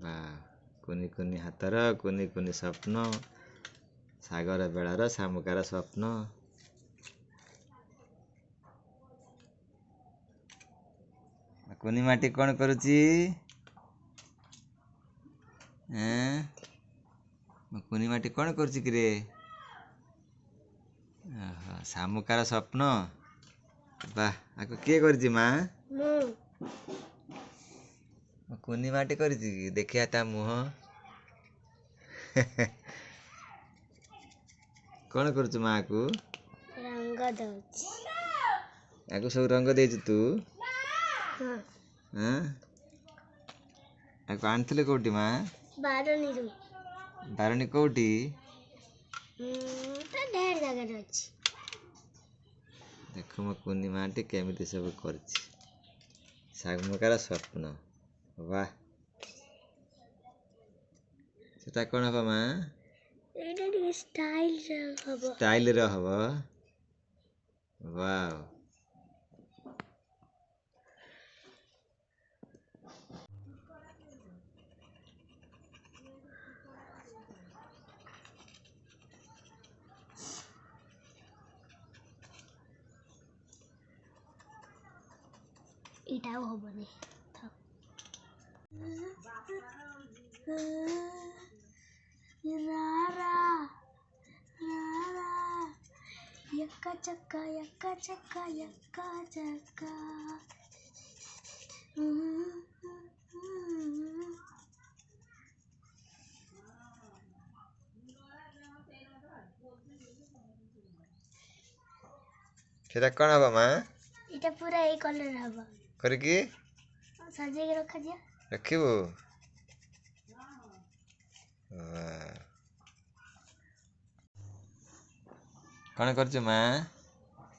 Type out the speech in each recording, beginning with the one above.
ବା କୁନି କୁନି ହାତର କୁନି କୁନି ସ୍ୱପ୍ନ, ସାଗର ବେଳାର ଶାମୁକାର ସ୍ୱପ୍ନ। କୁନି ମାଟି କ'ଣ କରୁଛି? କୁନି ମାଟି କ'ଣ କରୁଛି କିରେ? ଓହୋ, ଶାମୁକାର ସ୍ୱପ୍ନ। ବାଃ, ଆକୁ କିଏ କରିଛି ମା? କୁନି ମାଟି କରିଛି କି? ଦେଖିବା ତା ମୁହଁ। କ'ଣ କରୁଛୁ ମାକୁ? ରଙ୍ଗ ଦଉଛି। ଆକୁ ସବୁ ରଙ୍ଗ ଦେଇଛୁ ତୁ? ହଁ। ଆକୁ ଆଣିଥିଲୁ କୋଉଠି ମା? ବାରଣୀରୁ। ବାରଣୀ କୋଉଠି? ଢେର ଜାଗାରେ ଅଛି। ଦେଖ ମୋ କୁନି ମାଟି କେମିତି ସବୁ କରିଛି। ଶାମୁକାର ସ୍ୱପ୍ନ। ବାଃ, ସେଟା କ'ଣ ହବ ମା? ଏଇଟା ଟିକେ ଷ୍ଟାଇଲର ହବ। ଷ୍ଟାଇଲର ହବ। ୱାଓ। ଏଇଟା ଆଉ ହବନି। ରା ରା यक्का चक्का यक्का चक्का यक्का चक्का। ସେଟା କ'ଣ ହବ ମା? ଏଇଟା ପୁରା ଏଇ କଲର ହବ। କରିକି ସଜେଇକି ରଖାଯିବ। ରଖିବୁ? କ'ଣ କରୁଛୁ ମା?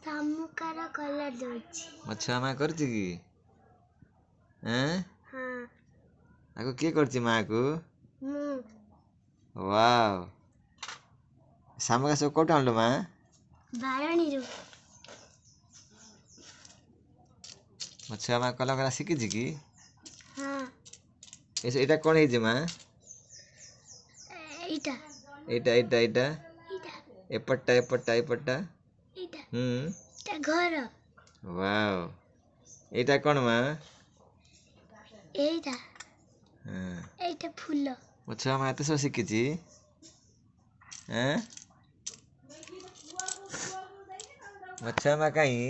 ଶାମୁକାର କଲର ଦଉଛି। ମୋ ଛୁଆ ମା କରୁଛି କି? ଏଁ, ଆକୁ କିଏ କରିଛି ମାକୁ? ମୁଁ। ୱାଓ, ଶାମୁକା ସବୁ କୋଉଠୁ ଆଣିଲୁ ମା? ବାରଣୀରୁ। ମୋ ଛୁଆ ମା କଲର କରା ଶିଖିଛି କି? ହଁ। ଏଇଟା କ'ଣ ହେଇଛି ମା? ଏଇଟା। ଏଇଟା ଏଇଟା ଏଇଟା ଏପଟଟା ଏପଟଟା ଏପଟଟା। ହୁଁ, ଘର। ୱାଓ, ଏଇଟା କ'ଣ ମା? ଏଇଟା। ଏଇଟା ଫୁଲ। ମୋ ଛୁଆ ମା ଏତେ ସବୁ ଶିଖିଛି। ଏଁ, ମୋ ଛୁଆ ମା କାଇଁ?